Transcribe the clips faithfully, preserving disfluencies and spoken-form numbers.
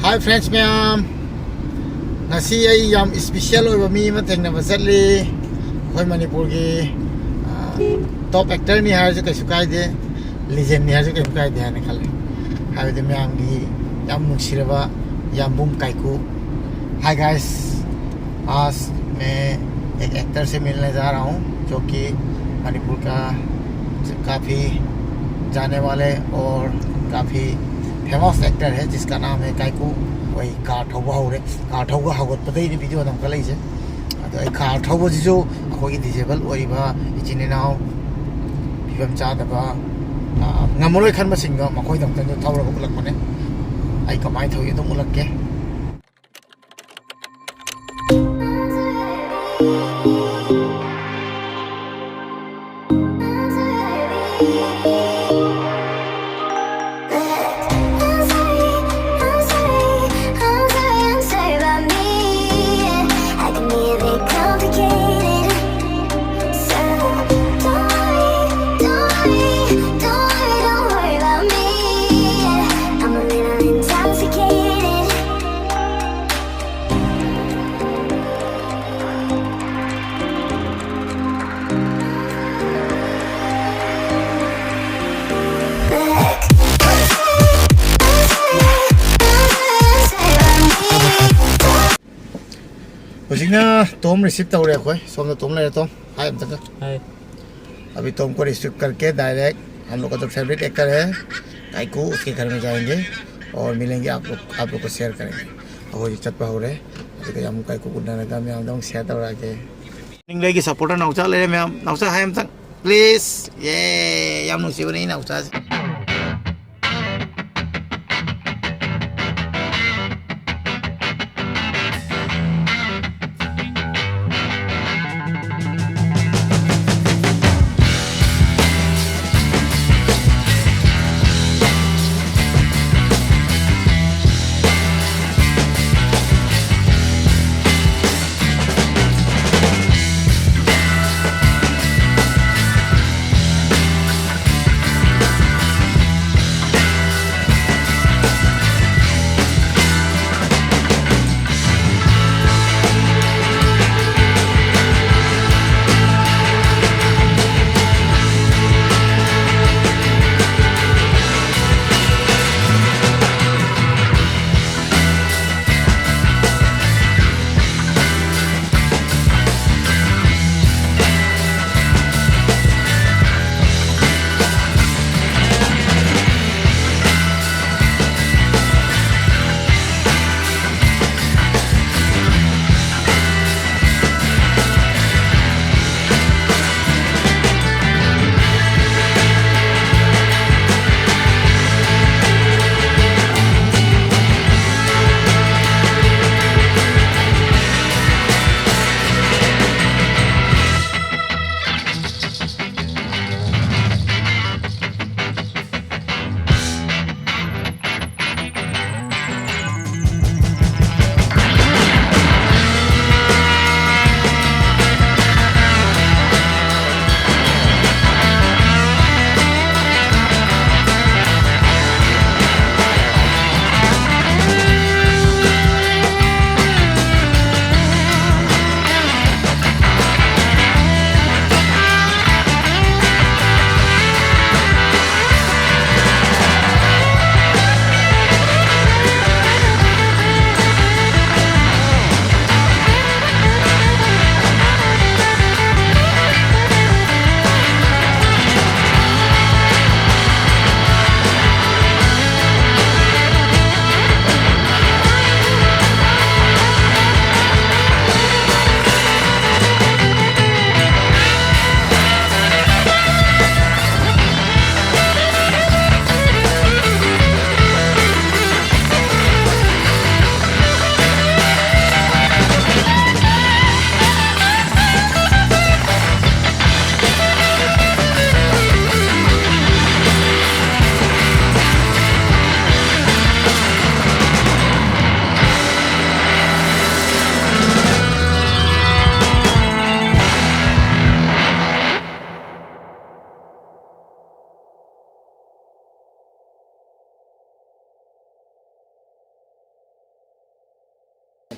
Hi friends ꯃꯌꯥꯝ, ꯉꯁꯤ ꯑꯩ ꯌꯥꯝ special ꯑꯣꯏꯕ ꯃꯤ ꯑꯃ ꯊꯦꯡꯅꯕ ꯆꯠꯂꯤ꯫ ꯑꯩꯈꯣꯏ ꯃꯅꯤꯄꯨꯔꯒꯤ top actorꯅꯤ ꯍꯥꯏꯔꯁꯨ ꯀꯩꯁꯨ ꯀꯥꯏꯗꯦ, legendꯅꯤ ꯍꯥꯏꯔꯁꯨ ꯀꯩꯁꯨ ꯀꯥꯏꯗꯦ ꯍꯥꯏꯅ ꯈꯜꯂꯤ꯫ ꯍꯥꯏꯕꯗꯤ ꯃꯌꯥꯝꯒꯤ ꯌꯥꯝ ꯅꯨꯡꯁꯤꯔꯕ ꯌꯥꯝꯕꯨꯡ ꯀꯥꯏꯀꯨ꯫ Hi guys, आज मैं एक एक्टर से मिलने जा रहा हूँ जो कि मणिपुर का काफ़ी जाने वाले और काफ़ी फेमस एक्टर है जिसका नाम है ꯀꯥꯏꯀꯨ꯫ ꯑꯩꯈꯣꯏ ꯀꯥꯔ ꯊꯧꯕ ꯍꯧꯔꯦ꯫ ꯀꯥꯔ ꯊꯧꯕ ꯍꯧꯒꯠꯄꯗꯩꯅꯤ ꯚꯤꯗꯤꯑꯣ ꯅꯝꯈꯠꯂꯛꯏꯁꯦ꯫ ꯑꯗꯣ ꯑꯩ ꯀꯥꯔ ꯊꯧꯕꯁꯤꯁꯨ ꯑꯩꯈꯣꯏꯒꯤ ꯗꯤꯁꯦꯕꯜ ꯑꯣꯏꯔꯤꯕ ꯏꯆꯤꯟ ꯏꯅꯥꯎ, ꯐꯤꯕꯝ ꯆꯥꯗꯕ, ꯉꯝꯃꯔꯣꯏ ꯈꯟꯕꯁꯤꯡꯗꯣ ꯃꯈꯣꯏꯗꯃꯛꯇꯁꯨ ꯊꯧꯔꯒ ꯎꯠꯂꯛꯄꯅꯦ꯫ ꯑꯩ ꯀꯃꯥꯏꯅ ꯊꯧꯏ ꯑꯗꯨꯝ ꯎꯠꯂꯛꯀꯦ꯫ ꯍꯧꯖꯤꯛꯅ ꯇꯣꯝ ꯔꯤꯁꯤꯞ ꯇꯧꯔꯦ ꯑꯩꯈꯣꯏ꯫ ꯁꯣꯝꯗ ꯇꯣꯝ ꯂꯩꯔꯦ꯫ ꯇꯣꯝ, ꯍꯥꯏ ꯑꯝꯇꯪꯒ꯫ ꯍꯥꯏ꯫ अभी टॉम को रिसीव करके डायरेक्ट हम लोग का जो फेवरेट एक्टर है काइकू, उसके घर में जाएंगे और मिलेंगे। आप लोग, आप लोग को शेयर करेंगे। ꯑꯩꯈꯣꯏ ꯍꯧꯖꯤꯛ ꯆꯠꯄ ꯍꯧꯔꯦ꯫ ꯑꯗꯨꯒ ꯌꯥꯝ ꯀꯥꯏꯀꯨ ꯎꯅꯔꯒ ꯃꯌꯥꯝꯗ ꯑꯃꯨꯛ ꯁꯦꯌꯔ ꯇꯧꯔꯛꯑꯒꯦ꯫ ꯅꯤꯡꯂꯩꯒꯤ ꯁꯞꯄꯣꯔꯇꯔ ꯅꯥꯎꯆꯥ ꯂꯩꯔꯦ ꯃꯌꯥꯝ꯫ ꯅꯥꯎꯆꯥ ꯍꯥꯏ ꯑꯝꯇꯪ꯫ Please꯫ ꯌꯦ, ꯌꯥꯝ ꯅꯨꯡꯁꯤꯕꯅꯦ ꯏꯅꯥꯎꯆꯥꯁꯦ꯫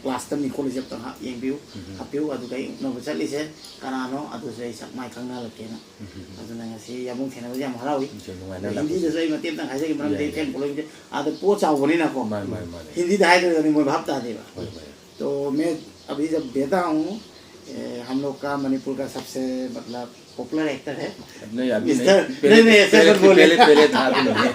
ꯀ꯭ꯂꯥꯁ ꯇꯝꯃꯤ ꯈꯣꯠꯂꯤꯁꯦ ꯑꯝꯇꯪ ꯍꯥꯞ ꯌꯦꯡꯕꯤꯌꯨ, ꯎꯝ꯫ ꯍꯥꯞꯄꯤꯌꯨ꯫ ꯑꯗꯨꯒ ꯑꯩ ꯎꯅꯕ ꯆꯠꯂꯤꯁꯦ ꯀꯅꯥꯅꯣ, ꯑꯗꯨꯁꯨ ꯑꯩ ꯁꯛ ꯃꯥꯏ ꯈꯪꯅꯍꯜꯂꯛꯀꯦꯅ꯫ ꯎꯝ꯫ ꯑꯗꯨꯅ ꯉꯁꯤ ꯌꯥꯝꯕꯨꯡ ꯊꯦꯡꯅꯕꯁꯦ ꯌꯥꯝ ꯍꯔꯥꯎꯏ꯫ ꯑꯩꯁꯨ ꯅꯨꯡꯉꯥꯏꯅ ꯑꯗꯣ ꯂꯥꯛꯄꯁꯦ꯫ ꯍꯤꯟꯗꯤꯗꯁꯨ ꯑꯩ ꯃꯇꯦꯛ ꯑꯃꯇꯪ ꯍꯥꯏꯖꯒꯦ, ꯃꯔꯝꯗꯤ ꯌꯥꯏ, ꯑꯩ ꯌꯥꯏ꯫ ꯐꯦꯟ ꯐꯣꯂꯣꯋꯤꯡꯁꯦ ꯑꯥꯗ ꯄꯣꯠ ꯆꯥꯎꯕꯅꯤꯅꯀꯣ꯫ ꯃꯥꯅꯤ, ꯃꯥꯅꯤ, ꯃꯥꯅꯤ꯫ ꯍꯤꯟꯗꯤꯗ ꯍꯥꯏꯗ꯭ꯔꯒꯗꯤ ꯃꯣꯏ ꯚꯥꯞ ꯇꯥꯗꯦꯕ꯫ ꯍꯣꯏ, ꯍꯣꯏ꯫ तो मैं अभी जब देता हूँ, ए, हम लोग का मणिपुर का सबसे, मतलब, पॉपुलर एक्टर है। नहीं, अभी मिस्टर, नहीं, पहले, नहीं, नहीं, ऐसे पहले, मत बोले। पहले, पहले था, अभी नहीं है।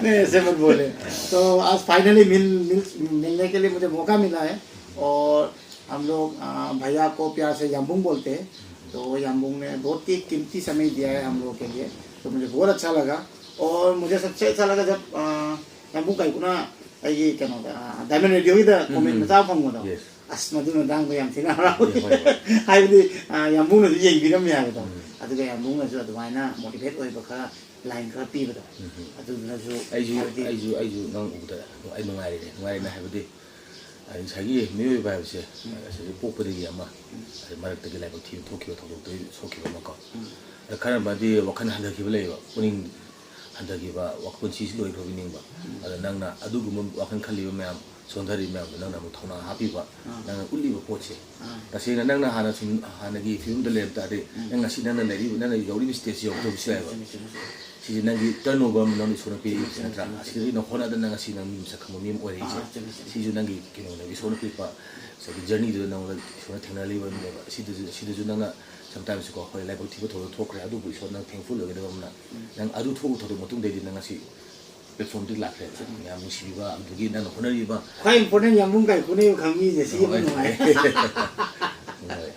नहीं, ऐसे मत बोले। तो आज फाइनली मिल, मिल, मिलने के लिए मुझे मौका मिला है। और हम लोग, अ, भैया को प्यार से याम्बुंग बोलते हैं। तो याम्बुंग ने बहुत ही कीमती समय दिया है हम लोगों के लिए, तो मुझे बहुत अच्छा लगा। और मुझे सबसे अच्छा लगा जब, अ, ꯌꯥꯝꯕꯨꯡ ꯀꯥꯏꯀꯨꯅ ꯑꯩꯒꯤ ꯀꯩꯅꯣꯗ, ꯑ, ꯗꯥꯏꯃꯟ ꯔꯦꯗꯤꯑꯣꯒꯤꯗ ꯎꯝ, ꯀꯣꯃꯦꯟ ꯎꯝ꯫ ꯃꯆꯥ ꯑꯃ ꯐꯪꯕꯗꯣ꯫ ꯌꯦꯁ꯫ ꯑꯁ, ꯃꯗꯨ ꯃꯇꯥꯡꯗ ꯌꯥꯝ ꯊꯤꯅ ꯍꯔꯥꯎꯏ꯫ ꯌꯦ, ꯍꯣꯏ, ꯍꯣꯏ꯫ ꯍꯥꯏꯕꯗꯤ, ꯑ, ꯌꯥꯝꯕꯨꯡꯅꯁꯨ ꯌꯦꯡꯕꯤꯔꯝꯃꯦ ꯍꯥꯏꯕꯗꯣ꯫ ꯎꯝ꯫ ꯑꯗꯨꯒ ꯌꯥꯝꯕꯨꯡꯅꯁꯨ ꯑꯗꯨꯃꯥꯏꯅ ꯃꯣꯇꯤꯚꯦꯠ ꯑꯣꯏꯕ ꯈꯔ ꯂꯥꯏꯟ ꯈꯔ ꯄꯤꯕꯗꯣ꯫ ꯎꯝ, ꯎꯝ꯫ ꯑꯗꯨꯗꯨꯅꯁꯨ ꯑꯩꯁꯨ, ꯍꯥꯏꯕꯗꯤ ꯑꯩꯁꯨ, ꯑꯩꯁꯨ ꯅꯪ ꯎꯕꯗ ꯑꯩ ꯅꯨꯡꯉꯥꯏꯔꯤꯅꯦ, ꯅꯨꯡꯉꯥꯏꯔꯤꯅꯦ ꯍꯥꯏꯕꯗꯤ, ꯑ, ꯉꯁꯥꯏꯒꯤ ꯃꯤꯑꯣꯏꯕ ꯍꯥꯏꯕꯁꯦ, ꯎꯝ꯫ ꯉꯁꯥꯏꯒꯤ ꯄꯣꯛꯄꯗꯒꯤ ꯑꯃ, ꯎꯝ꯫ ꯑꯗꯩ ꯃꯔꯛꯇꯒꯤ ꯂꯥꯏꯕꯛ ꯊꯤꯕ ꯊꯣꯛꯈꯤꯕ, ꯊꯧꯗꯣꯛꯇꯒꯤ ꯁꯣꯛꯈꯤꯕ ꯑꯃꯀꯣ꯫ ꯎꯝ꯫ ꯑꯗ ꯈꯔ ꯑꯃꯗꯤ ꯋꯥꯈꯜ ꯍꯟꯊꯈꯤꯕ ꯂꯩꯌꯦꯕ, ꯄꯨꯛꯅꯤꯡ ꯍꯟꯊꯈꯤꯕ, ꯋꯥꯈꯜ ꯄꯨꯟꯁꯤꯁꯤ ꯂꯣꯏꯈ꯭ꯔꯕ ꯅꯤꯡꯕ꯫ ꯎꯝ꯫ ꯑꯗ ꯅꯪꯅ ꯑꯗꯨꯒꯨꯝꯕ ꯋꯥꯈꯜ ꯈꯜꯂꯤꯕ ꯃꯌꯥꯝ, ꯁꯣꯟꯊꯔꯤꯕ ꯃꯌꯥꯝꯗꯣ ꯅꯪꯅ ꯑꯃꯨꯛ ꯊꯧꯅꯥ ꯍꯥꯞꯄꯤꯕ, ꯑꯥ꯫ ꯅꯪꯅ ꯎꯠꯂꯤꯕ ꯄꯣꯠꯁꯦ, ꯑꯥ꯫ ꯇꯁꯦꯡꯅ ꯅꯪꯅ ꯍꯥꯟꯅ ꯁꯨꯝ ꯍꯥꯟꯅꯒꯤ ꯐꯤꯕꯝꯗ ꯂꯩꯔꯝ ꯇꯥꯔꯗꯤ, ꯎꯝ꯫ ꯅꯪ ꯉꯁꯤ ꯅꯪꯅ ꯂꯩꯔꯤꯕ, ꯅꯪꯅ ꯌꯧꯔꯤꯕ ꯁ꯭ꯇꯦꯖꯁꯤ ꯌꯧꯔꯛꯇꯕꯁꯨ ꯌꯥꯏꯕ꯫ ꯆꯨꯝꯃꯤ, ꯆꯨꯝꯃꯤ, ꯆꯨꯝꯃꯤ꯫ ꯁꯤꯁꯦ ꯅꯪꯒꯤ ꯇꯔꯟ ꯑꯣꯚꯔ ꯑꯃ ꯅꯪꯅ ꯏꯁꯣꯔꯅ ꯄꯤꯔꯛꯏꯁꯦ, ꯆꯨꯝꯃꯤ, ꯅꯠꯇ꯭ꯔꯥ? ꯆꯨꯝꯃꯤ, ꯆꯨꯝꯃꯤ꯫ ꯑꯁꯤꯗꯒꯤ ꯅꯪ ꯍꯣꯠꯅꯗꯅ ꯉꯁꯤ ꯅꯪ ꯃꯤ ꯃꯁꯛ ꯈꯪꯕ ꯃꯤ ꯑꯃ ꯑꯣꯏꯔꯛꯏꯁꯦ꯫ ꯑꯥ, ꯆꯨꯝꯃꯤ, ꯆꯨꯝꯃꯤ꯫ ꯁꯤꯁꯨ ꯅꯪꯒꯤ ꯀꯩꯅꯣꯅꯦꯕ, ꯏꯁꯣꯔꯅ ꯄꯤꯔꯛꯄ ꯉꯁꯥꯏꯒꯤ ꯖꯔꯅꯤꯗꯨꯗ ꯅꯪꯉꯣꯟꯗ ꯏꯁꯣꯔꯅ ꯊꯦꯡꯅꯍꯜꯂꯤꯕꯅꯦꯕ꯫ ꯁꯤꯗꯁꯨ, ꯁꯤꯗꯁꯨ ꯅꯪꯅ ꯁꯝꯇꯥꯏꯝꯁꯀꯣ, ꯍꯣꯏ, ꯂꯥꯏꯕꯛ ꯊꯤꯕ ꯊꯧꯗꯣꯛ ꯊꯣꯛꯈ꯭ꯔꯦ, ꯑꯗꯨꯕꯨ ꯏꯁꯣꯔ ꯅꯪ ꯊꯦꯡꯐꯨꯜ ꯑꯣꯏꯒꯗꯕ ꯑꯃꯅ, ꯎꯝ꯫ ꯅꯪ ꯑꯗꯨ ꯊꯣꯛꯄ ꯊꯧꯗꯣꯛ ꯃꯇꯨꯡꯗꯩꯗꯤ ꯅꯪ ꯉꯁꯤ ꯄ꯭ꯂꯦꯠꯐꯣꯝꯗꯤ ꯂꯥꯛꯈ꯭ꯔꯦꯕ꯫ ꯎꯝ꯫ ꯃꯌꯥꯝ ꯅꯨꯡꯁꯤꯕꯤꯕ, ꯑꯗꯨꯗꯒꯤ ꯅꯪꯅ ꯍꯣꯠꯅꯔꯤꯕ꯫ ꯈ꯭ꯋꯥꯏ ꯏꯝꯄꯣꯔꯇꯦꯟ ꯌꯥꯝꯕꯨꯡ ꯀꯥꯏꯀꯨꯅꯦꯕ ꯈꯪꯕꯤꯁꯦ, ꯁꯤ ꯑꯃ ꯍꯣꯏ꯫ ꯅꯨꯡꯉꯥꯏ꯫ ꯍꯣꯏ꯫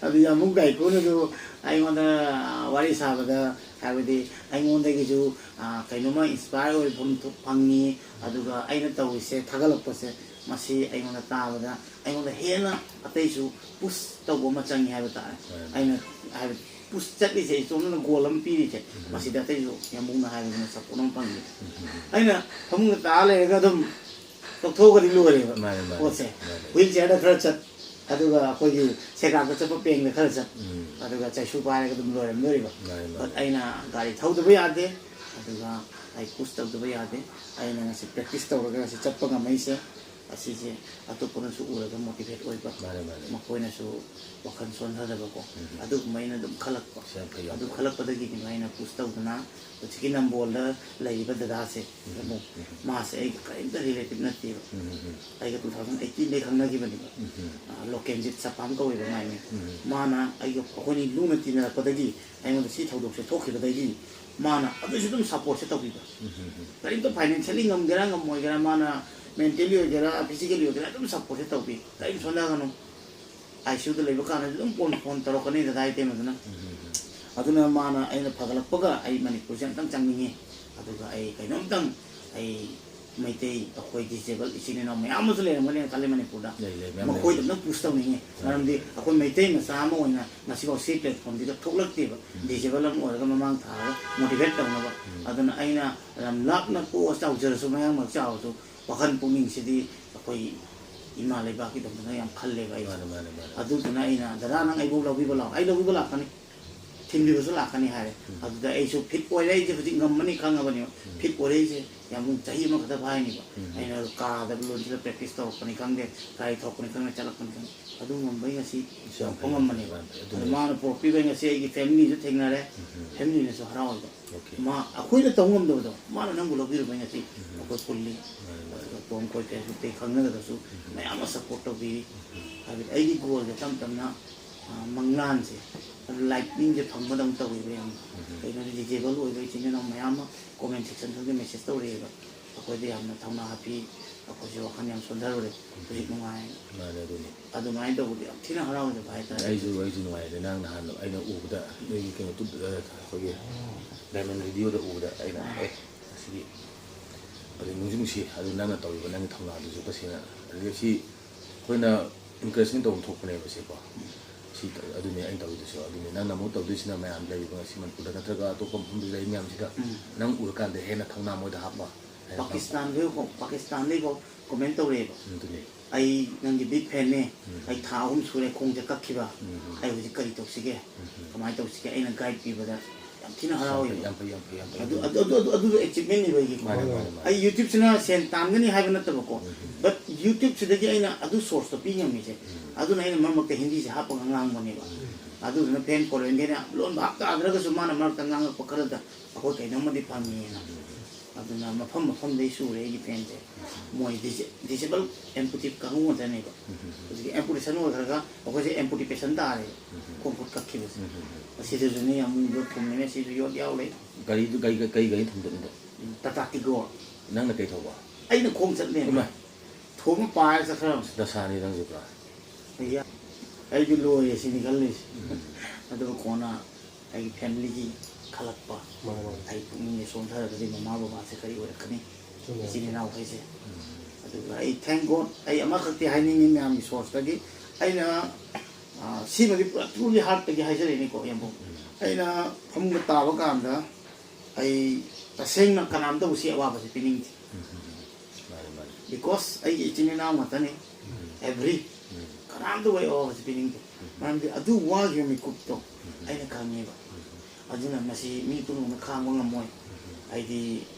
ꯑꯗꯨ ꯌꯥꯝꯕꯨꯡ ꯀꯥꯏꯀꯨꯅꯁꯨ ꯑꯩꯉꯣꯟꯗ, ꯑ, ꯋꯥꯔꯤ ꯁꯥꯕꯗ, ꯍꯥꯏꯕꯗꯤ ꯑꯩꯉꯣꯟꯗꯒꯤꯁꯨ, ꯑ, ꯀꯩꯅꯣꯝꯃ ꯏꯟꯁꯄꯥꯌꯔ ꯑꯣꯏꯕ ꯐꯪ-, ꯐꯪꯉꯤ꯫ ꯑꯗꯨꯒ ꯑꯩꯅ ꯇꯧꯔꯤꯁꯦ, ꯊꯥꯒꯠꯂꯛꯄꯁꯦ, ꯃꯁꯤ ꯑꯩꯉꯣꯟꯗ ꯇꯥꯕꯗ ꯑꯩꯉꯣꯟꯗ ꯍꯦꯟꯅ ꯑꯇꯩꯁꯨ ꯄꯨꯁ ꯇꯧꯕ ꯑꯃ ꯆꯪꯉꯤ ꯍꯥꯏꯕ ꯇꯥꯔꯦ꯫ ꯍꯣꯏ꯫ ꯑꯩꯅ ꯍꯥꯏꯕꯗꯤ ꯄꯨꯁ ꯆꯠꯂꯤꯁꯦ, ꯏꯇꯣꯝꯗꯅ ꯒꯣꯜ ꯑꯃ ꯄꯤꯔꯤꯁꯦ, ꯎꯝ꯫ ꯃꯁꯤꯗ ꯑꯇꯩꯁꯨ ꯌꯥꯝꯕꯨꯡꯅ ꯍꯥꯏꯕꯗꯨꯅ ꯁꯞꯄꯣꯔꯠ ꯑꯃ ꯐꯪꯉꯤ꯫ ꯎꯝ꯫ ꯑꯩꯅ ꯐꯃꯨꯡꯗ ꯇꯥ ꯂꯩꯔꯒ ꯑꯗꯨꯝ ꯇꯧꯊꯣꯛꯑꯒꯗꯤ ꯂꯣꯏꯔꯦꯕ ꯃꯥꯅꯦ, ꯃꯥꯅꯦ, ꯄꯣꯠꯁꯦ꯫ ꯃꯥꯅꯦ꯫ ꯋꯤꯜ ꯆꯤꯌꯔꯗ ꯈꯔ ꯆꯠ, ꯑꯗꯨꯒ ꯑꯩꯈꯣꯏꯒꯤ ꯁꯦꯒꯥꯛꯇ ꯆꯠꯄ ꯄꯦꯡꯗ ꯈꯔ ꯆꯠ, ꯎꯝ꯫ ꯑꯗꯨꯒ ꯆꯩꯁꯨ ꯄꯥꯏꯔꯒ ꯑꯗꯨꯝ ꯂꯣꯏꯔꯝꯗꯣꯔꯤꯕ꯫ ꯃꯥꯅꯦ, ꯃꯥꯅꯦ꯫ But ꯑꯩꯅ ꯒꯥꯔꯤ ꯊꯧꯗꯕ ꯌꯥꯗꯦ, ꯑꯗꯨꯒ ꯑꯩ ꯄꯨꯁ ꯇꯧꯗꯕ ꯌꯥꯗꯦ꯫ ꯑꯩꯅ ꯉꯁꯤ ꯄ꯭ꯔꯦꯛꯇꯤꯁ ꯇꯧꯔꯒ ꯉꯁꯤ ꯆꯠꯄ ꯉꯝꯃꯛꯏꯁꯦ꯫ ꯑꯁꯤꯁꯦ ꯑꯇꯣꯞꯄꯅꯁꯨ ꯎꯔꯒ ꯃꯣꯇꯤꯚꯦꯠ ꯑꯣꯏꯕ, ꯃꯥꯅꯦ, ꯃꯥꯅꯦ꯫ ꯃꯈꯣꯏꯅꯁꯨ ꯋꯥꯈꯜ ꯁꯣꯟꯊꯗꯕꯀꯣ꯫ ꯎꯝ꯫ ꯑꯗꯨꯒꯨꯝꯕ ꯑꯩꯅ ꯑꯗꯨꯝ ꯈꯜꯂꯛꯄ꯫ ꯑꯁ, ꯌꯥꯝ ꯐꯩ, ꯌꯥꯝ ꯑꯗꯨ ꯐꯩ꯫ ꯈꯜꯂꯛꯄꯗꯒꯤꯅꯦꯕ ꯑꯩꯅ ꯄꯨꯁ ꯇꯧꯗꯅ ꯍꯧꯖꯤꯛꯀꯤ ꯅꯝꯕꯣꯜꯗ ꯂꯩꯔꯤꯕ ꯗꯗꯥꯁꯦ, ꯎꯝ, ꯌꯦꯡꯉꯣ, ꯎꯝ꯫ ꯃꯥꯁꯦ ꯑꯩꯒ ꯀꯔꯤꯝꯇ ꯔꯤꯂꯦꯇꯤꯚ ꯅꯠꯇꯦꯕ꯫ ꯎꯝ, ꯎꯝ, ꯎꯝ꯫ ꯑꯩꯒ ꯇꯨ ꯊꯥꯎꯖꯟ ꯑꯩꯠꯇꯤꯟꯗꯩ ꯈꯪꯅꯈꯤꯕꯅꯦꯕ꯫ ꯎꯝ, ꯎꯝ꯫ ꯑ, ꯂꯣꯀꯦꯟꯖꯤꯠ ꯁꯄꯥꯝ ꯀꯧꯋꯦꯕ ꯃꯥꯏ ꯃꯤꯡ꯫ ꯎꯝ, ꯎꯝ꯫ ꯃꯥꯅ ꯑꯩꯒ, ꯑꯩꯈꯣꯏꯅꯤ ꯂꯨꯅ ꯇꯤꯟꯅꯔꯛꯄꯗꯒꯤ, ꯑꯩꯉꯣꯟꯗ ꯁꯤ ꯊꯧꯗꯣꯛꯁꯦ ꯊꯣꯛꯈꯤꯕꯗꯒꯤ ꯃꯥꯅ ꯑꯗꯨꯁꯨ ꯑꯗꯨꯝ ꯁꯞꯄꯣꯔꯠꯁꯦ ꯇꯧꯕꯤꯕ꯫ ꯎꯝ, ꯎꯝ, ꯎꯝ꯫ ꯀꯔꯤꯝꯇ ꯐꯥꯏꯅꯥꯟꯁꯤꯌꯦꯜꯂꯤ ꯉꯝꯒꯦꯔꯥ ꯉꯝꯃꯣꯏꯒꯦꯔꯥ, ꯃꯥꯅ ꯃꯦꯟꯇꯦꯜꯂꯤ ꯑꯣꯏꯒꯦꯔꯥ ꯐꯤꯖꯤꯀꯦꯜꯂꯤ ꯑꯣꯏꯒꯦꯔꯥ ꯑꯗꯨꯝ ꯁꯞꯄꯣꯔꯠꯁꯦ ꯇꯧꯕꯤ꯫ ꯀꯔꯤꯝ ꯁꯣꯟꯊꯒꯅꯨ꯫ ꯑꯥꯏ ꯁꯤ ꯌꯨꯗ ꯂꯩꯕ ꯀꯥꯟꯗꯁꯨ ꯑꯗꯨꯝ ꯐꯣꯟ, ꯐꯣꯟ ꯇꯧꯔꯛꯀꯅꯤ ꯗꯗꯥ ꯏꯇꯩꯃꯗꯨꯅ꯫ ꯎꯝ, ꯎꯝ, ꯎꯝ꯫ ꯑꯗꯨꯅ ꯃꯥꯅ, ꯑꯩꯅ ꯐꯒꯠꯂꯛꯄꯒ ꯑꯩ ꯃꯅꯤꯄꯨꯔꯁꯦ ꯑꯝꯇꯪ ꯆꯪꯅꯤꯡꯉꯤ, ꯑꯗꯨꯒ ꯑꯩ ꯀꯩꯅꯣꯝꯇꯪ, ꯑꯩ ꯃꯩꯇꯩ ꯑꯩꯈꯣꯏ ꯗꯤꯁꯦꯕꯜ ꯏꯆꯤꯟ ꯏꯅꯥꯎ ꯃꯌꯥꯝ ꯑꯃꯁꯨ ꯂꯩꯔꯝꯒꯅꯦꯅ ꯈꯜꯂꯦ ꯃꯅꯤꯄꯨꯔꯗ꯫ ꯂꯩ, ꯂꯩ, ꯃꯌꯥꯝ ꯃꯈꯣꯏꯗ ꯂꯩ꯫ ꯑꯝꯇꯪ ꯄꯨꯁ ꯇꯧꯅꯤꯡꯉꯤ꯫ ꯎꯝ꯫ ꯃꯔꯝꯗꯤ ꯑꯩꯈꯣꯏ ꯃꯩꯇꯩ ꯃꯆꯥ ꯑꯃ ꯑꯣꯏꯅ ꯉꯁꯤꯐꯥꯎ ꯁꯤ ꯄ꯭ꯂꯦꯠꯐꯣꯝꯁꯤꯗ ꯊꯣꯛꯂꯛꯇꯦꯕ꯫ ꯎꯝ꯫ ꯗꯤꯁꯦꯕꯜ ꯑꯃ ꯑꯣꯏꯔꯒ ꯃꯃꯥꯡ ꯊꯥꯔꯒ ꯃꯣꯇꯤꯚꯦꯠ ꯇꯧꯅꯕ꯫ ꯎꯝ꯫ ꯑꯗꯨꯅ ꯑꯩꯅ ꯂꯝ ꯂꯥꯞꯅ ꯄꯣꯛꯑ ꯆꯥꯎꯖꯔꯁꯨ, ꯃꯌꯥꯡꯃꯛ ꯆꯥꯎꯔꯁꯨ, ꯋꯥꯈꯜ ꯄꯨꯛꯅꯤꯡꯁꯤꯗꯤ ꯑꯩꯈꯣꯏ ꯏꯃꯥ ꯂꯩꯕꯥꯛꯀꯤꯗꯃꯛꯇ ꯌꯥꯝ ꯈꯜꯂꯦꯕ ꯑꯩꯁꯦ꯫ ꯃꯥꯅꯦ, ꯃꯥꯅꯦ, ꯃꯥꯅꯦ꯫ ꯑꯗꯨꯗꯨꯅ ꯑꯩꯅ, "ꯗꯗꯥ, ꯅꯪ ꯑꯩꯕꯨ ꯂꯧꯕꯤꯕ ꯂꯥꯛꯑꯣ, ꯑꯩ ꯂꯧꯕꯤꯕ ꯂꯥꯛꯀꯅꯤ, ꯊꯤꯟꯕꯤꯕꯁꯨ ꯂꯥꯛꯀꯅꯤ" ꯍꯥꯏꯔꯦ꯫ ꯎꯝ꯫ ꯑꯗꯨꯗ ꯑꯩꯁꯨ ꯐꯤꯠ ꯑꯣꯏꯔꯦ, ꯑꯩꯁꯦ ꯍꯧꯖꯤꯛ ꯉꯝꯃꯅꯤ ꯈꯪꯉꯕꯅꯦꯕ꯫ ꯎꯝ꯫ ꯐꯤꯠ ꯑꯣꯏꯔꯛꯏꯁꯦ ꯌꯥꯝ ꯆꯍꯤ ꯑꯃꯈꯛꯇ ꯐꯥꯔꯤꯅꯦꯕ꯫ ꯎꯝ꯫ ꯑꯩꯅ ꯀꯥꯗ ꯂꯣꯟꯁꯤꯜꯂ ꯄ꯭ꯔꯦꯛꯇꯤꯁ ꯇꯧꯔꯛꯄꯅꯤ ꯈꯪꯗꯦ, ꯒꯥꯔꯤ ꯊꯧꯔꯛꯄꯅꯤ ꯈꯪꯗꯦ, ꯆꯠꯂꯛꯄꯅꯤ ꯈꯪꯗꯦ, ꯑꯗꯨ ꯉꯝꯕꯩ ꯉꯁꯤ ꯑꯁ, ꯌꯥꯝ ꯐꯩ, ꯊꯣꯛꯉꯝꯕꯅꯦꯕ꯫ ꯌꯥꯝ ꯐꯩ꯫ ꯑꯗꯨ ꯑꯗꯨꯅꯦ꯫ ꯃꯥꯅ ꯄꯨꯔꯛꯄꯤꯕꯩ ꯉꯁꯤ ꯑꯩꯒꯤ ꯐꯦꯃꯤꯂꯤꯁꯨ ꯊꯦꯡꯅꯔꯦ, ꯎꯝ꯫ ꯐꯦꯃꯤꯂꯤꯅꯁꯨ ꯍꯔꯥꯎꯋꯦꯕ꯫ ꯑꯣꯀꯦ꯫ ꯃꯥ, ꯑꯩꯈꯣꯏꯅ ꯇꯧ ꯉꯝꯗꯕꯗꯣ ꯃꯥꯅ ꯅꯪꯕꯨ ꯂꯧꯕꯤꯔꯨꯕꯩ ꯉꯁꯤ ꯎꯝ꯫ ꯑꯩꯈꯣꯏ ꯄꯨꯜꯂꯤ꯫ ꯃꯥꯅꯦ, ꯃꯥꯅꯦ꯫ ꯑꯗꯨꯒ ꯇꯣꯝ ꯈꯣꯏ ꯐꯦꯁꯕꯨꯛꯇꯒꯤ ꯈꯪꯅꯔꯒꯁꯨ ꯎꯝ꯫ ꯃꯌꯥꯝ ꯑꯃ ꯁꯞꯄꯣꯔꯠ ꯇꯧꯕꯤꯔꯤ꯫ ꯎꯝ꯫ ꯍꯥꯏꯕꯗꯤ ꯑꯩꯒꯤ ꯒꯣꯜꯁꯦ ꯇꯞ ꯇꯞꯅ, ꯑ, ꯃꯪꯂꯥꯟꯁꯦ, ꯑꯗꯨ ꯂꯥꯏꯠꯅꯤꯡꯁꯦ ꯐꯪꯕꯗꯧꯅ ꯇꯧꯋꯦꯕ ꯌꯥꯝꯅ꯫ ꯎꯝ꯫ ꯀꯩꯅꯣꯗꯤ ꯗꯤꯖꯦꯕꯜ ꯑꯣꯏꯕ ꯏꯆꯤꯟ ꯏꯅꯥꯎ ꯃꯌꯥꯝ ꯑꯃ ꯀꯣꯃꯦꯟ ꯁꯦꯛꯁꯟ ꯈꯪꯗꯦ ꯃꯦꯁꯦꯖ ꯇꯧꯔꯛꯑꯦꯕ꯫ ꯑꯩꯈꯣꯏꯗ ꯌꯥꯝꯅ ꯊꯧꯅꯥ ꯍꯥꯞꯄꯤ, ꯑꯩꯈꯣꯏꯁꯦ ꯋꯥꯈꯜ ꯌꯥꯝ ꯁꯣꯟꯊꯔꯨꯔꯦ, ꯍꯧꯖꯤꯛ ꯅꯨꯡꯉꯥꯏ꯫ ꯃꯥꯅꯦ, ꯑꯗꯨꯅꯤ꯫ ꯑꯗꯨꯃꯥꯏꯅ ꯇꯧꯕꯗꯤ ꯌꯥꯝ ꯊꯤꯅ ꯍꯔꯥꯎꯖꯕ ꯍꯥꯏꯇꯥꯔꯦ꯫ ꯑꯩꯁꯨ, ꯑꯩꯁꯨ ꯅꯨꯡꯉꯥꯏꯔꯦ꯫ ꯅꯪ ꯅꯍꯥꯟ ꯑꯩꯅ ꯎꯕꯗ, ꯅꯣꯏꯒꯤ ꯀꯩꯅꯣ, ꯇꯨ-, ꯑ, ꯑꯩꯈꯣꯏꯒꯤ ꯗꯥꯏꯃꯟ ꯔꯦꯗꯤꯑꯣꯗ ꯎꯕꯗ ꯑꯩꯅ, "ꯑꯦ, ꯑꯁꯤꯗꯤ ꯑꯗꯨ ꯅꯨꯡꯁꯨ ꯅꯨꯡꯁꯤ꯫ ꯑꯗꯨ ꯅꯪꯅ ꯇꯧꯔꯤꯕ ꯅꯪꯒꯤ ꯊꯧꯅꯥꯗꯨꯁꯨ ꯇꯁꯦꯡꯅ, ꯑꯗꯨꯗꯤ ꯁꯤ ꯑꯩꯈꯣꯏꯅ ꯏꯟꯀꯔꯦꯖꯃꯦꯟ ꯇꯧꯐꯝ ꯊꯣꯛꯄꯅꯦꯕ ꯁꯤꯀꯣ꯫ ꯁꯤ ꯇ-, ꯑꯗꯨꯅꯦ ꯑꯩꯅ ꯇꯧꯔꯤꯗꯨꯁꯨ꯫ ꯑꯗꯨꯅꯦ ꯅꯪꯅ ꯑꯃꯨꯛ ꯇꯧꯗꯣꯏꯁꯤꯅ ꯃꯌꯥꯝ ꯂꯩꯔꯤꯕ ꯉꯁꯤ ꯃꯅꯤꯄꯨꯔꯗ ꯅꯠꯇ꯭ꯔꯒ ꯑꯇꯣꯞꯄ ꯃꯐꯝꯗ ꯂꯩ ꯃꯌꯥꯝꯁꯤꯗ ꯎꯝ꯫ ꯅꯪ ꯎꯔꯀꯥꯟꯗ ꯍꯦꯟꯅ ꯊꯧꯅꯥ ꯃꯣꯏꯗ ꯍꯥꯞꯄ ꯍꯥꯏꯅ ꯄꯥꯀꯤꯁꯇꯥꯟꯗꯩ-, ꯄꯥꯀꯤꯁꯇꯥꯟꯗꯩꯐꯥꯎ ꯀꯣꯃꯦꯟ ꯇꯧꯔꯛꯑꯦꯕ꯫ ꯑꯗꯨꯅꯦ꯫ "ꯑꯩ ꯅꯪꯒꯤ ꯕꯤꯛ ꯐꯦꯟꯅꯦ, ꯎꯝ꯫ ꯑꯩ ꯊꯥ ꯑꯍꯨꯝ ꯁꯨꯔꯦ ꯈꯣꯡꯁꯦ ꯀꯛꯈꯤꯕ, ꯎꯝ, ꯎꯝ꯫ ꯑꯩ ꯍꯧꯖꯤꯛ ꯀꯔꯤ ꯇꯧꯁꯤꯒꯦ, ꯎꯝ, ꯎꯝ꯫ ꯀꯃꯥꯏꯅ ꯇꯧꯁꯤꯒꯦ?" ꯑꯩꯅ ꯒꯥꯏꯗ ꯄꯤꯕꯗ ꯌꯥꯝ ꯊꯤꯅ ꯍꯔꯥꯎꯋꯦꯕ꯫ ꯌꯥꯝ ꯐꯩ, ꯌꯥꯝ ꯐꯩ, ꯌꯥꯝ ꯐꯩ꯫ ꯑꯗꯨ ꯑꯗꯨ ꯑꯗꯨ ꯑꯗꯨ ꯑꯗꯨ ꯑꯦꯆꯤꯞꯃꯦꯟꯅꯦꯕ ꯑꯩꯒꯤ꯫ ꯃꯥꯅꯦ, ꯃꯥꯅꯦ, ꯃꯥꯅꯦ꯫ ꯑꯩ ꯌꯨꯇ꯭ꯌꯨꯕꯁꯤꯅ ꯁꯦꯟ ꯇꯥꯟꯒꯅꯤ ꯍꯥꯏꯕ ꯅꯠꯇꯕꯀꯣ, ꯎꯝ꯫ ꯕꯠ ꯌꯨꯇ꯭ꯌꯨꯕꯁꯤꯗꯒꯤ ꯑꯩꯅ ꯑꯗꯨ ꯁꯣꯔꯁꯇꯣ ꯄꯤ ꯉꯝꯃꯤꯁꯦ꯫ ꯎꯝ꯫ ꯑꯗꯨꯅ ꯑꯩꯅ ꯃꯔꯛ ꯃꯔꯛꯇ ꯍꯤꯟꯗꯤꯁꯦ ꯍꯥꯞꯄꯒ ꯉꯥꯡꯕꯅꯦꯕ꯫ ꯎꯝ꯫ ꯑꯗꯨꯗꯨꯅ ꯐꯦꯟ ꯀꯣꯂꯣꯅꯤꯌꯦꯜꯅ ꯂꯣꯟ ꯚꯥꯞ ꯇꯥꯗ꯭ꯔꯒꯁꯨ ꯃꯥꯅ ꯃꯔꯛꯇ ꯉꯥꯡꯉꯛꯄ ꯈꯔꯗ ꯑꯩꯈꯣꯏ ꯀꯩꯅꯣꯝꯃꯗꯤ ꯐꯪꯉꯦꯅ꯫ ꯎꯝ꯫ ꯑꯗꯨꯅ ꯃꯐꯝ ꯃꯐꯝꯗꯩ ꯁꯨꯔꯦ ꯑꯩꯒꯤ ꯐꯦꯟꯁꯦ꯫ ꯎꯝ꯫ ꯃꯣꯏ ꯗꯤꯁꯦ-, ꯗꯤꯁꯦꯕꯜ ꯑꯦꯝꯄꯨꯇꯦꯠ ꯀꯥꯡꯕꯨ ꯉꯥꯛꯇꯅꯦꯕ꯫ ꯎꯝ꯫ ꯍꯧꯖꯤꯛꯀꯤ ꯑꯦꯝꯄꯨꯇꯦꯁꯟ ꯑꯣꯏꯈ꯭ꯔꯒ ꯑꯩꯈꯣꯏꯁꯦ ꯑꯦꯝꯄꯨꯇꯦꯁꯟ ꯇꯥꯔꯦꯕ꯫ ꯎꯝ꯫ ꯈꯣꯡ ꯈꯨꯠ ꯀꯛꯈꯤꯕꯁꯦ꯫ ꯎꯝ꯫ ꯑꯁꯤꯗꯁꯨꯅꯦ ꯌꯥꯝ ꯃꯨꯟꯕ ꯊꯨꯝꯃꯤꯅꯦ, ꯁꯤꯁꯨ ꯌꯣꯠ ꯌꯥꯎ ꯂꯩ꯫ ꯒꯥꯔꯤꯗꯨ ꯀꯩ, ꯀꯩ, ꯀꯩ ꯒꯥꯔꯤ ꯊꯝꯗꯣꯏꯅꯣ? ꯇꯥꯇꯥ ꯇꯤꯒꯣꯔ꯫ ꯅꯪꯅ ꯀꯩ ꯊꯧꯕ? ꯑꯩꯅ ꯈꯣꯡ ꯆꯠꯂꯦ꯫ ꯏꯃꯥꯏ꯫ ꯊꯣꯡ ꯑꯃ ꯄꯥꯏꯔ ꯆꯠꯈ꯭ꯔꯕꯅꯦ꯫ ꯗꯁꯥꯅꯤ ꯅꯪꯁꯨ ꯄꯨꯔꯥ꯫ ꯑꯩꯌꯥ, ꯑꯩꯗꯤ ꯂꯣꯏꯔꯦ ꯁꯤꯅꯤ ꯈꯜꯂꯤꯁꯦ꯫ ꯎꯝ꯫ ꯑꯗꯨꯒ ꯀꯣꯟꯅ ꯑꯩꯒꯤ ꯐꯦꯃꯤꯂꯤꯒꯤ ꯈꯜꯂꯛꯄ꯫ ꯃꯥꯅꯦ, ꯃꯥꯅꯦ꯫ ꯑꯩ ꯄꯨꯛꯅꯤꯡꯁꯦ ꯁꯣꯟꯊꯔꯒꯗꯤ ꯃꯃꯥ ꯕꯕꯥꯁꯦ ꯀꯔꯤ ꯑꯣꯏꯔꯛꯀꯅꯤ? ꯆꯨꯝꯃꯦ꯫ ꯏꯆꯤꯟ ꯏꯅꯥꯎꯈꯩꯁꯦ꯫ ꯎꯝ꯫ ꯑꯗꯨꯒ ꯑꯩ thank God, ꯑꯩ ꯑꯃꯈꯛꯇꯤ ꯍꯥꯏꯅꯤꯡꯉꯤ ꯃꯌꯥꯝꯒꯤ ꯁꯣꯔꯁꯇꯒꯤ꯫ ꯑꯩꯅ, ꯑ, ꯁꯤꯃꯗꯤ ꯄꯨꯔꯥ truly heartꯇꯒꯤ ꯍꯥꯏꯖꯔꯤꯅꯤꯀꯣ, ꯏꯌꯥꯝꯕ꯫ ꯎꯝ꯫ ꯑꯩꯅ ꯐꯃꯨꯡꯗ ꯇꯥꯕ ꯀꯥꯟꯗ ꯑꯩ ꯇꯁꯦꯡꯅ ꯀꯅꯥꯝꯇꯕꯨ ꯁꯤ ꯑꯋꯥꯕꯁꯦ ꯄꯤꯅꯤꯡꯗꯦ꯫ ꯎꯝ, ꯎꯝ, ꯎꯝ꯫ ꯃꯥꯅꯤ, ꯃꯥꯅꯤ꯫ Because ꯑꯩꯒꯤ ꯏꯆꯤꯟ ꯏꯅꯥꯎ ꯉꯥꯛꯇꯅꯤ꯫ ꯎꯝ꯫ Every ꯎꯝ꯫ ꯀꯅꯥꯝꯇꯕꯨ ꯑꯩ ꯑꯋꯥꯕꯁꯦ ꯄꯤꯅꯤꯡꯗꯦ꯫ ꯎꯝ꯫ ꯃꯔꯝꯗꯤ ꯑꯗꯨ ꯋꯥꯈꯤꯕ ꯃꯤꯀꯨꯞꯇꯣ ꯎꯝ꯫ ꯑꯩꯅ ꯈꯪꯉꯦꯕ꯫ ꯎꯝ꯫ ꯑꯗꯨꯅ ꯃꯁꯤ ꯃꯤ ꯄꯨꯝꯅꯃꯛꯅ ꯈꯥꯡꯕ ꯉꯝꯃꯣꯏ꯫ ꯎꯝ꯫ ꯑꯩꯗꯤ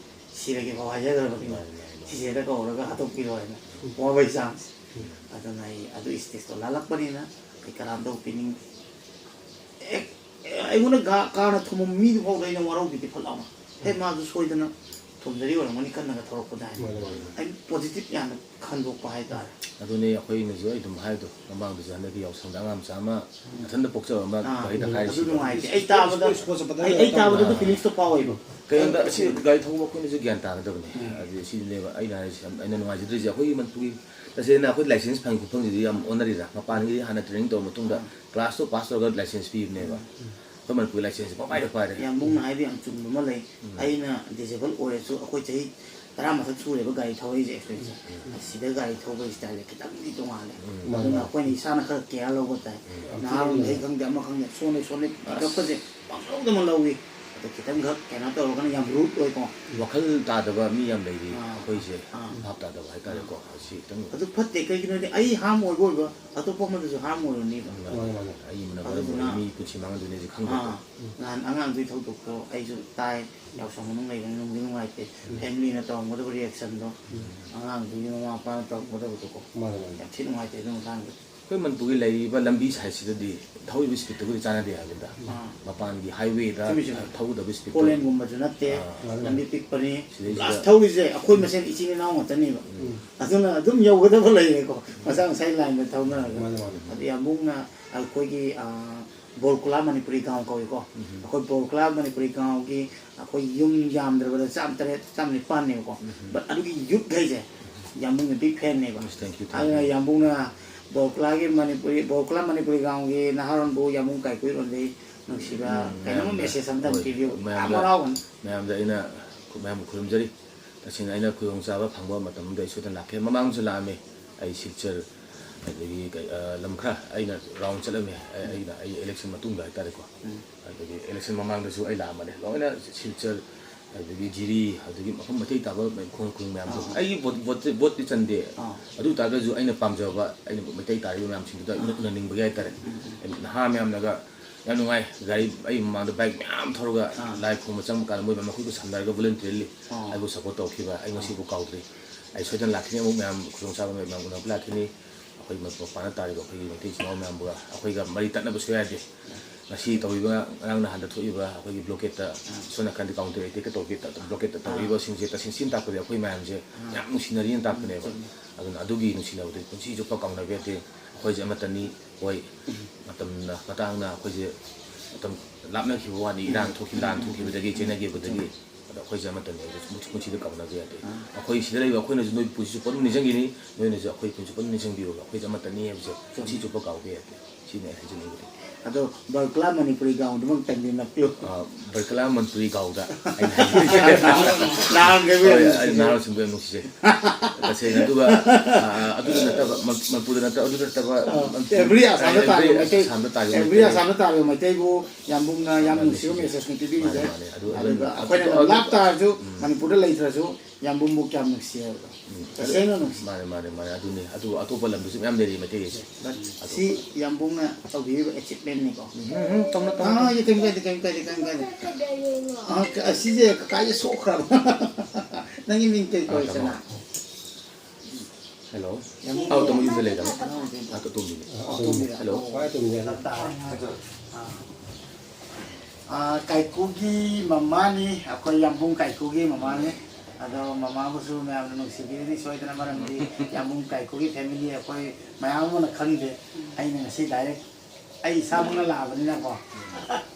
ꯁꯤꯔꯒꯦ ꯐꯥꯎ ꯍꯥꯏꯖꯈ꯭ꯔꯕꯅꯤꯅ ꯃꯥꯅꯤ, ꯃꯥꯅꯤ, ꯃꯥꯅꯤ꯫ ꯆꯤꯆꯦꯗ ꯀꯧꯔꯒ ꯍꯥꯠꯇꯣꯛꯄꯤꯔꯣ ꯍꯥꯏꯅ꯫ ꯎꯝ꯫ ꯋꯥꯕꯩ ꯆꯥꯡꯁꯦ꯫ ꯎꯝ꯫ ꯑꯗꯨꯅ ꯑꯩ ꯑꯗꯨ ꯁ꯭ꯇꯦꯖꯇꯣ ꯂꯥꯜꯂꯛꯄꯅꯤꯅ ꯑꯩ ꯀꯅꯥꯝꯇꯕꯨ ꯄꯤꯅꯤꯡꯗꯦ꯫ ꯑꯦ, ꯑꯦ, ꯑꯩꯉꯣꯟꯗ ꯒꯥ-, ꯀꯥꯔꯅ ꯊꯣꯝꯃꯝꯕ ꯃꯤꯗꯨ ꯐꯥꯎꯗ ꯑꯩꯅ ꯋꯥꯔꯧꯕꯤꯗꯦ ꯐꯠ ꯂꯥꯎꯅ꯫ "ꯍꯦ, ꯃꯥꯁꯨ ꯁꯣꯏꯗꯅ ꯊꯣꯝꯖꯔꯤ ꯑꯣꯏꯔꯝꯒꯅꯤ ꯀꯟꯅꯒ ꯊꯧꯔꯛꯄꯗ" ꯍꯥꯏꯅ꯫ ꯃꯥꯅꯦ, ꯃꯥꯅꯦ꯫ ꯑꯩ ꯄꯣꯖꯤꯇꯤꯚ ꯌꯥꯝꯅ ꯈꯟꯗꯣꯛꯄ ꯍꯥꯏꯇꯥꯔꯦ꯫ ꯑꯗꯨꯅꯦ ꯑꯩꯈꯣꯏꯅꯁꯨ ꯑꯩ ꯑꯗꯨꯝ ꯍꯥꯏꯕꯗꯣ, ꯃꯃꯥꯡꯗꯁꯨ ꯍꯟꯗꯛꯀꯤ ꯌꯥꯎꯁꯪꯗ ꯑꯉꯥꯡ ꯃꯆꯥ ꯑꯃ ꯃꯊꯟꯇ ꯄꯣꯛꯆꯕ ꯑꯃ ꯑꯥ, ꯒꯥꯔꯤ ꯇꯛꯈꯥꯏꯔ ꯑꯗꯨ ꯁꯤꯗꯣ꯫ ꯅꯨꯡꯉꯥꯏꯇꯦ꯫ ꯑꯩ ꯇꯥꯕꯗ, ꯁ꯭ꯀꯨꯜ ꯆꯠꯄꯗ ꯑꯩ, ꯑꯩ ꯇꯥꯕꯗ ꯑꯗꯨ ꯑꯥ꯫ ꯐꯤꯂꯤꯡꯁꯇꯣ ꯐꯥꯎꯋꯦꯕ꯫ ꯀꯩꯅꯣꯗ ꯑꯁꯤ ꯒꯥꯔꯤ ꯊꯧꯕ ꯑꯩꯈꯣꯏꯅꯁꯨ ꯒ꯭ꯌꯥꯟ ꯇꯥꯒꯗꯕꯅꯦ꯫ ꯎꯝ꯫ ꯑꯗꯨ ꯁꯤꯅꯦꯕ ꯑꯩꯅ ꯍꯥꯏꯔꯤꯁꯦ, ꯌꯥꯝ ꯑꯩꯅ ꯅꯨꯡꯉꯥꯏꯖꯗ꯭ꯔꯤꯁꯦ꯫ ꯑꯩꯈꯣꯏꯒꯤ ꯃꯅꯤꯄꯨꯔꯒꯤ ꯇꯁꯦꯡꯅ ꯑꯩꯈꯣꯏ ꯂꯥꯏꯁꯦꯟꯁ ꯐꯪꯉꯤ ꯈꯨꯐꯪꯁꯤꯗꯤ ꯌꯥꯝ ꯑꯣꯟꯅꯔꯤꯗ꯫ ꯃꯄꯥꯟꯒꯤ ꯍꯥꯟꯅ ꯇ꯭ꯔꯦꯅꯤꯡ ꯇꯧꯔ ꯃꯇꯨꯡꯗ ꯎꯝ꯫ ꯀ꯭ꯂꯥꯁ ꯇꯨ ꯄꯥꯁ ꯇꯧꯔꯒ ꯂꯥꯏꯁꯦꯟꯁ ꯄꯤꯕꯅꯦꯕ꯫ ꯎꯝ꯫ ꯑꯩꯈꯣꯏ ꯃꯅꯤꯄꯨꯔꯒꯤ ꯂꯥꯏꯁꯦꯟꯁꯁꯦ ꯄꯪꯄꯥꯏꯗ ꯄꯥꯏꯔꯦ꯫ ꯌꯥꯝꯕꯨꯡꯅ ꯍꯥꯏꯗꯣ ꯌꯥꯝ ꯆꯨꯝꯕ ꯑꯃ ꯂꯩ꯫ ꯎꯝ꯫ ꯑꯩꯅ ꯗꯤꯁꯦꯕꯜ ꯑꯣꯏꯔꯁꯨ ꯑꯩꯈꯣꯏ ꯆꯍꯤ ꯇꯔꯥ ꯃꯊꯛ ꯁꯨꯔꯦꯕ ꯒꯥꯔꯤ ꯊꯧꯔꯛꯏꯁꯦ, ꯑꯦꯛꯁꯄꯤꯔꯤꯌꯦꯟꯁꯁꯦ꯫ ꯎꯝ꯫ ꯑꯁꯤꯗ ꯒꯥꯔꯤ ꯊꯧꯕꯒꯤ ꯁ꯭ꯇꯥꯏꯜꯁꯦ ꯈꯤꯇꯪꯗꯤ ꯇꯣꯉꯥꯜꯂꯦ꯫ ꯎꯝ꯫ ꯑꯗꯨꯅ ꯑꯩꯈꯣꯏꯅ ꯏꯁꯥꯅ ꯈꯔ ꯀꯤꯌꯔ ꯂꯧꯕ ꯇꯥꯏ꯫ ꯎꯝ꯫ ꯅꯍꯥꯔꯣꯜꯗꯩ ꯈꯪꯗꯦ, ꯑꯃ ꯈꯪꯗꯦ, ꯁꯣꯟꯂꯩ ꯁꯣꯟꯂꯩ ꯑꯁ꯫ ꯄꯤꯀꯞꯀꯁꯦ ꯄꯪꯂꯧꯗ ꯑꯃ ꯂꯧꯏ꯫ ꯈꯤꯇꯪꯈꯛ ꯀꯩꯅꯣ ꯇꯧꯔꯒꯅ ꯌꯥꯝ ꯔꯨꯠ ꯑꯣꯏꯀꯣ꯫ ꯋꯥꯈꯜ ꯇꯥꯗꯕ ꯃꯤ ꯌꯥꯝ ꯂꯩꯔꯤ ꯑꯥ, ꯑꯩꯈꯣꯏꯁꯦ꯫ ꯑꯥ꯫ ꯚꯥꯞ ꯇꯥꯗꯕ ꯍꯥꯏꯇꯥꯔꯦꯀꯣ꯫ ꯑꯁꯤ ꯈꯤꯇꯪ ꯑꯗꯨ ꯐꯠꯇꯦ꯫ ꯀꯩꯒꯤꯅꯣꯗꯤ ꯑꯩ ꯍꯥꯔꯝ ꯑꯣꯏꯕ ꯑꯣꯏꯕ ꯑꯇꯣꯞꯄ ꯑꯃꯗꯁꯨ ꯍꯥꯔꯝ ꯑꯣꯏꯔꯅꯤꯕ꯫ ꯃꯥꯅꯦ, ꯃꯥꯅꯦ꯫ ꯑꯩꯒꯤ ꯃꯅ ꯑꯗꯨꯗꯨꯅ ꯃꯔꯝ ꯑꯣꯏꯔꯒ ꯃꯤ ꯄꯨꯟꯁꯤ ꯃꯥꯡꯍꯟꯗꯣꯏꯅꯦꯁꯦ ꯈꯪꯗꯕ꯫ ꯑꯥ, ꯅꯍꯥꯟ ꯑꯉꯥꯡꯗꯨꯒꯤ ꯊꯧꯗꯣꯛꯇꯣ ꯑꯩꯁꯨ ꯇꯥꯏ꯫ ꯌꯥꯎꯁꯪ ꯃꯅꯨꯡ ꯂꯩꯕꯅꯤꯅ ꯅꯨꯡꯗꯤ ꯅꯨꯡꯉꯥꯏꯇꯦ꯫ ꯐꯦꯃꯤꯂꯤꯅ ꯇꯧꯔꯝꯒꯗꯕ ꯔꯤꯌꯦꯛꯁꯟꯗꯣ ꯑꯉꯥꯡꯗꯨꯒꯤ ꯃꯃꯥ ꯃꯄꯥꯅ ꯇꯧꯔꯝꯒꯗꯕꯗꯣꯀꯣ꯫ ꯃꯥꯅꯦ, ꯃꯥꯅꯦ꯫ ꯌꯥꯝ ꯊꯤ ꯅꯨꯡꯉꯥꯏꯇꯦ ꯑꯗꯨ ꯃꯇꯥꯡꯗ꯫ ꯑꯩꯈꯣꯏ ꯃꯅꯤꯄꯨꯔꯒꯤ ꯂꯩꯔꯤꯕ ꯂꯝꯕꯤ ꯁꯥꯏꯖꯁꯤꯗꯗꯤ ꯊꯧꯔꯤꯕ ꯁ꯭ꯄꯤꯠꯇꯨꯒꯗꯤ ꯆꯥꯟꯅꯗꯦ ꯍꯥꯏꯕꯗ꯫ ꯑꯥ꯫ ꯃꯄꯥꯟꯒꯤ ꯍꯥꯏꯋꯦꯗ ꯆꯨꯝꯃꯤ, ꯆꯨꯝꯃꯤ꯫ ꯊꯧꯒꯗꯕ ꯁ꯭ꯄꯤꯠꯇꯨ꯫ ꯐꯣꯔ ꯂꯦꯟꯒꯨꯝꯕꯁꯨ ꯅꯠꯇꯦ꯫ ꯑꯥ꯫ ꯂꯝꯕꯤ ꯄꯤꯛꯄꯅꯤ꯫ ꯁꯤꯗꯩꯁꯤꯗ ꯄ꯭ꯂꯁ ꯊꯧꯔꯤꯁꯦ ꯑꯩꯈꯣꯏ ꯃꯁꯦꯟ ꯏꯆꯤꯟ ꯏꯅꯥꯎ ꯉꯥꯛꯇꯅꯦꯕ꯫ ꯑꯗꯨꯅ ꯑꯗꯨꯝ ꯌꯧꯒꯗꯕ ꯂꯩꯔꯦꯀꯣ, ꯃꯁꯥ ꯃꯁꯥꯒꯤ ꯂꯥꯏꯟꯗ ꯊꯧꯅꯔꯒ꯫ ꯃꯥꯅꯦ, ꯃꯥꯅꯦ꯫ ꯑꯗꯨ ꯌꯥꯝꯕꯨꯡꯅ ꯑꯩꯈꯣꯏꯒꯤ, ꯑꯥ, ꯕꯣꯔꯀꯨꯂꯥ ꯃꯅꯤꯄꯨꯔꯤ ꯒꯥꯎ ꯀꯧꯏꯀꯣ꯫ ꯑꯩꯈꯣꯏ ꯕꯣꯔꯀꯨꯂꯥ ꯃꯅꯤꯄꯨꯔꯤ ꯒꯥꯎꯒꯤ ꯑꯩꯈꯣꯏ ꯌꯨꯝ ꯌꯥꯝꯗ꯭ꯔꯕꯗ ꯆꯥꯝ ꯇꯔꯦꯠ, ꯆꯥꯝ ꯅꯤꯄꯥꯟꯅꯦꯕꯀꯣ꯫ But ꯑꯗꯨꯒꯤ ꯌꯨꯠꯈꯩꯁꯦ ꯌꯥꯝꯕꯨꯡꯒꯤ ꯕꯤꯛ ꯐꯦꯟꯅꯦꯕ꯫ Yes, thank you, thank ꯑꯗꯨꯅ you꯫ ꯌꯥꯝꯕꯨꯡꯅ ꯕꯣꯔꯀꯨꯂꯥꯒꯤ ꯃꯅꯤꯄꯨꯔꯤ, ꯕꯣꯔꯀꯨꯂꯥ ꯃꯅꯤꯄꯨꯔꯤ ꯒꯥꯎꯒꯤ ꯅꯍꯥꯔꯣꯟꯕꯨ ꯌꯥꯝꯕꯨꯡ ꯀꯥꯏꯀꯨꯔꯣꯟꯗꯩ ꯅꯨꯡꯁꯤꯕ ꯎꯝ, ꯀꯩꯅꯣꯝ ꯃꯌꯥꯝꯗ꯫ ꯃꯦꯁꯦꯖ ꯑꯝꯇꯪ ꯍꯣꯏ, ꯄꯤꯕꯤꯌꯨ꯫ ꯃꯌꯥꯝꯗ, ꯌꯥꯝ ꯍꯔꯥꯎꯕꯅꯤ꯫ ꯃꯌꯥꯝꯗ ꯑꯩꯅ ꯈꯨ-, ꯃꯌꯥꯝꯕꯨ ꯈꯨꯔꯨꯝꯖꯔꯤ꯫ ꯇꯁꯦꯡꯅ ꯑꯩꯅ ꯈꯨꯗꯣꯡꯆꯥꯕ ꯐꯪꯕ ꯃꯇꯝ ꯑꯃꯗ ꯑꯩ ꯁꯣꯏꯗꯅ ꯂꯥꯛꯀꯦ꯫ ꯃꯃꯥꯡꯁꯨ ꯂꯥꯛꯑꯝꯃꯦ꯫ ꯑꯩ ꯁꯤꯜꯆꯔ, ꯑꯗꯒꯤ ꯀꯩ-, ꯑ, ꯂꯝ ꯈꯔ ꯑꯩꯅ ꯔꯥꯎꯟ ꯆꯠꯂꯝꯃꯦ꯫ ꯑꯩ-, ꯑꯩꯅ, ꯑꯩ ꯏꯂꯦꯛꯁꯟ ꯃꯇꯨꯡꯗ ꯍꯥꯏꯇꯥꯔꯦꯀꯣ꯫ ꯑꯗꯒꯤ ꯏꯂꯦꯛꯁꯟ ꯃꯃꯥꯡꯗꯁꯨ ꯑꯩ ꯂꯥꯛꯑꯝꯕꯅꯦ꯫ ꯂꯣꯏꯅ ꯁꯤꯜꯆꯔ, ꯑꯗꯒꯤ ꯖꯤꯔꯤ, ꯑꯗꯒꯤ ꯃꯐꯝ ꯃꯇꯩ ꯇꯥꯕ ꯈꯨꯡꯒꯪ, ꯈꯨꯡꯒꯪ ꯃꯌꯥꯝꯗꯣ꯫ ꯑꯩꯒꯤ ꯚꯣꯠ, ꯚꯣꯠꯇꯤ, ꯚꯣꯠꯇꯤ ꯆꯟꯗꯦ꯫ ꯑꯥ꯫ ꯑꯗꯨ ꯑꯣꯏ ꯇꯥꯔꯒꯁꯨ ꯑꯩꯅ ꯄꯥꯝꯖꯕ, ꯑꯩꯅ ꯃꯩꯇꯩ ꯇꯥꯔꯤꯕ ꯃꯌꯥꯝꯁꯤꯡꯗꯨꯗ ꯑꯩꯅ ꯎꯅꯅꯤꯡꯕꯒꯤ ꯍꯥꯏꯇꯥꯔꯦ꯫ ꯑꯩ ꯅꯍꯥ ꯃꯌꯥꯝꯅꯒ ꯌꯥꯝ ꯅꯨꯡꯉꯥꯏ꯫ ꯒꯥꯔꯤ, ꯑꯩ ꯃꯃꯥꯡꯗ ꯕꯥꯏꯛ ꯃꯌꯥꯝ ꯊꯧꯔꯒ ꯑꯥ꯫ ꯂꯥꯏ ꯈꯨꯔꯨꯝꯕ ꯆꯪꯕ ꯀꯥꯟꯗ ꯃꯣꯏ ꯃꯈꯣꯏꯒ ꯁꯝꯅꯔꯒ ꯚꯣꯂꯨꯟꯇꯔꯤꯂꯤ ꯑꯥ꯫ ꯑꯩꯕꯨ ꯁꯞꯄꯣꯔꯠ ꯇꯧꯈꯤꯕ ꯑꯩ ꯉꯁꯤꯕꯨ ꯀꯥꯎꯗ꯭ꯔꯤ꯫ ꯑꯩ ꯁꯣꯏꯗꯅ ꯂꯥꯛꯈꯤꯅꯤ, ꯑꯃꯨꯛ ꯃꯌꯥꯝ ꯈꯨꯗꯣꯡꯆꯥꯕ ꯃꯌꯥꯝ ꯎꯅꯕ ꯂꯥꯛꯈꯤꯅꯤ꯫ ꯑꯩꯈꯣꯏ ꯃꯄꯥꯟꯗ ꯇꯥꯔꯤꯕ ꯑꯩꯈꯣꯏꯒꯤ ꯃꯩꯇꯩ ꯏꯆꯤꯟ ꯏꯅꯥꯎ ꯃꯌꯥꯝꯕꯨꯒ ꯑꯩꯈꯣꯏꯒ ꯃꯔꯤ ꯇꯠꯅꯕꯁꯨ ꯌꯥꯗꯦ꯫ ꯉꯁꯤ ꯇꯧꯔꯤꯕ, ꯉꯔꯥꯡ ꯅꯍꯥꯟꯗ ꯊꯣꯛꯏꯕ ꯑꯩꯈꯣꯏꯒꯤ ꯕ꯭ꯂꯣꯀꯦꯠꯇ, ꯁꯣꯝ ꯅꯥꯀꯟꯗ ꯀꯥꯎꯟꯇꯔ ꯑꯦꯇꯦꯛꯀ ꯇꯧꯕꯤ-, ꯕ꯭ꯂꯣꯀꯦꯠꯇ ꯇꯧꯔꯤꯕꯁꯤꯡꯁꯦ ꯇꯁꯦꯡ ꯁꯤꯟ ꯇꯥꯛꯄꯗꯤ ꯑꯩꯈꯣꯏ ꯃꯌꯥꯝꯁꯦ ꯌꯥꯝ ꯅꯨꯡꯁꯤꯅꯔꯤꯅ ꯇꯥꯛꯄꯅꯦꯕ꯫ ꯑꯗꯨꯅ ꯑꯗꯨꯒꯤ ꯅꯨꯡꯁꯤꯅꯕꯗꯤ ꯄꯨꯟꯁꯤ ꯆꯨꯞꯄ ꯀꯥꯎꯅꯕ ꯌꯥꯗꯦ꯫ ꯑꯩꯈꯣꯏꯁꯦ ꯑꯃꯠꯇꯅꯤ꯫ ꯍꯣꯏ, ꯃꯇꯝꯅ, ꯃꯇꯥꯡꯅ ꯑꯩꯈꯣꯏꯁꯦ ꯃꯇꯝ ꯂꯥꯞꯅꯈꯤꯕ ꯋꯥꯅꯤ, ꯏꯔꯥꯡ ꯊꯣꯛꯈꯤ-, ꯂꯥꯟ ꯊꯣꯛꯈꯤꯕꯗꯒꯤ, ꯆꯦꯟꯅꯈꯤꯕꯗꯒꯤ꯫ ꯑꯗꯣ ꯑꯩꯈꯣꯏꯁꯦ ꯑꯃꯠꯇꯅꯤ ꯍꯥꯏꯕꯁꯦ ꯄꯨꯟꯁꯤ, ꯄꯨꯟꯁꯤꯗ ꯀꯥꯎꯅꯕ ꯌꯥꯗꯦ꯫ ꯑꯩꯈꯣꯏ ꯁꯤꯗ ꯂꯩꯕ ꯑꯩꯈꯣꯏꯅꯁꯨ ꯅꯣꯏ ꯄꯨꯟꯁꯤ ꯆꯨꯞꯄ ꯑꯗꯨꯝ ꯅꯤꯡꯁꯤꯡꯈꯤꯅꯤ, ꯅꯣꯏꯅꯁꯨ ꯑꯩꯈꯣꯏ ꯄꯨꯟꯁꯤ ꯆꯨꯞꯄ ꯑꯗꯨꯝ ꯅꯤꯡꯁꯤꯡꯕꯤꯌꯣꯕ꯫ ꯑꯩꯈꯣꯏꯁꯦ ꯑꯃꯠꯇꯅꯤ ꯍꯥꯏꯕꯁꯦ ꯄꯨꯟꯁꯤ ꯆꯨꯞꯄ ꯀꯥꯎꯕ ꯌꯥꯗꯦ꯫ ꯁꯤꯅꯤ ꯑꯩ ꯍꯥꯏꯖꯅꯤꯡꯕꯗꯤ꯫ ꯑꯗꯣ ꯕꯔꯀꯂꯥ ꯃꯅꯤꯄꯨꯔꯤ ꯒꯥꯎꯟꯗꯨꯃꯛ ꯇꯝꯕꯤꯅ ꯄꯤꯌꯨ꯫ ꯑ, ꯕꯔꯀꯂꯥ ꯃꯅꯤꯄꯨꯔꯤ ꯒꯥꯎꯗ ꯑꯩꯅ ꯍꯥꯏꯅꯤꯡꯉꯤꯁꯦ꯫ ꯅꯍꯥꯟꯈꯩꯕꯨ ꯌꯥꯝ ꯍꯣꯏ, ꯑꯩ ꯅꯨꯡꯁꯤꯖꯩ꯫ ꯅꯍꯥꯔꯣꯜꯁꯤꯡꯕꯨ ꯌꯥꯝ ꯅꯨꯡꯁꯤꯖꯩ꯫ ꯇꯁꯦꯡꯅ꯫ ꯑꯗꯨꯒ, ꯑ, ꯑꯗꯨꯗ ꯅꯠꯇꯕ, ꯃ-, ꯃꯅꯤꯄꯨꯔꯗ ꯅꯠꯇꯕ, ꯑꯗꯨꯗ ꯅꯠꯇꯕ, ꯑ, ꯃ-, every ꯑꯁꯥꯝꯗ every ꯇꯥꯔꯤꯕ ꯃꯩꯇꯩ, ꯑꯁꯥꯝꯗ ꯇꯥꯔꯤꯕ every ꯃꯩꯇꯩ꯫ ꯑꯁꯥꯝꯗ ꯇꯥꯔꯤꯕ ꯃꯩꯇꯩꯕꯨ ꯌꯥꯝꯕꯨꯡꯅ ꯌꯥꯝ ꯃꯥꯅꯦ, ꯅꯨꯡꯁꯤꯕ ꯃꯥꯅꯦ, message ꯅꯤ ꯄꯤꯕꯤꯔꯤꯁꯦ꯫ ꯃꯥꯅꯦ, ꯃꯥꯅꯦ꯫ ꯑꯗꯨ, ꯑꯗꯨꯒ ꯑꯗꯨ, ꯑꯩꯈꯣꯏꯅ ꯑꯗꯨ, ꯑꯗꯨ, ꯂꯥꯞ ꯇꯥꯔꯁꯨ, ꯎꯝ꯫ ꯃꯅꯤꯄꯨꯔꯗ ꯂꯩꯇ꯭ꯔꯁꯨ, ꯌꯥꯝꯕꯨꯡꯕꯨ ꯀꯌꯥꯝ ꯅꯨꯡꯁꯤ ꯍꯥꯏꯕꯗꯣ꯫ ꯎꯝ꯫ ꯇꯁꯦꯡꯅ ꯅꯨꯡꯁꯤ꯫ ꯃꯥꯅꯦ, ꯃꯥꯅꯦ, ꯃꯥꯅꯦ꯫ ꯑꯗꯨꯅꯤ꯫ ꯑꯗꯨ ꯑꯇꯣꯞꯄ ꯂꯝꯗꯁꯨ ꯃꯌꯥꯝ ꯂꯩꯔꯤ ꯃꯩꯇꯩꯒꯤꯁꯦ꯫ But ꯑꯇꯣꯞꯄ꯫ ꯁꯤ ꯌꯥꯝꯕꯨꯡꯅ ꯇꯧꯕꯤꯔꯤꯕ achievement ꯅꯤꯀꯣ꯫ ꯎꯝ, ꯎꯝ, ꯇꯧꯅ, ꯇꯧꯅ, ꯑꯥ, ꯇꯧꯅ꯫ ꯀꯩꯝ ꯀꯥꯏꯗꯦ, ꯀꯩꯝ ꯀꯥꯏꯗꯦ, ꯀꯩꯝ ꯀꯥꯏꯗꯦ꯫ ꯑꯥ, ꯀ-, ꯑꯁꯤꯁꯦ ꯀꯀꯥꯁꯦ ꯁꯣꯛꯈ꯭ꯔꯕ? ꯅꯪꯒꯤ ꯃꯤꯡ ꯀꯩ ꯑꯥ, ꯀꯧꯏ, ꯇꯥꯃꯣ꯫ ꯁꯅꯥ? ꯍꯦꯜꯂꯣ꯫ ꯌꯥꯝꯕꯨꯡ ꯑꯧ, ꯇꯥꯃꯣ ꯌꯨꯝꯗ ꯂꯩ, ꯇꯥꯃꯣ꯫ ꯑꯥ, ꯑꯇꯣꯝꯕꯤꯅꯤ꯫ ꯑꯥ, ꯑꯇꯣꯝꯕꯤꯔꯥ? ꯍꯦꯜꯂꯣ꯫ ꯑꯣ, ꯍꯣꯏ, ꯑꯇꯣꯝꯕꯤꯅꯤ꯫ ꯇꯞ ꯇꯥꯔꯦ꯫ ꯑꯥ꯫ ꯑꯥ, ꯀꯥꯏꯀꯨꯒꯤ ꯃꯃꯥꯅꯤ, ꯑꯩꯈꯣꯏ ꯌꯥꯝꯕꯨꯡ ꯀꯥꯏꯀꯨꯒꯤ ꯃꯃꯥꯅꯤ꯫ ꯑꯗꯣ ꯃꯃꯥꯕꯨꯁꯨ ꯃꯌꯥꯝꯅ ꯅꯨꯡꯁꯤꯕꯤꯔꯅꯤ ꯁꯣꯏꯗꯅ, ꯃꯔꯝꯗꯤ ꯌꯥꯝꯕꯨꯡ ꯀꯥꯏꯀꯨꯒꯤ family ꯑꯩꯈꯣꯏ ꯃꯌꯥꯝ ꯑꯃꯅ ꯈꯪꯗꯦ꯫ ꯑꯩꯅ ꯉꯁꯤ direct ꯑꯩ ꯏꯁꯥꯃꯛꯅ ꯂꯥꯛꯑꯕꯅꯤꯅꯀꯣ꯫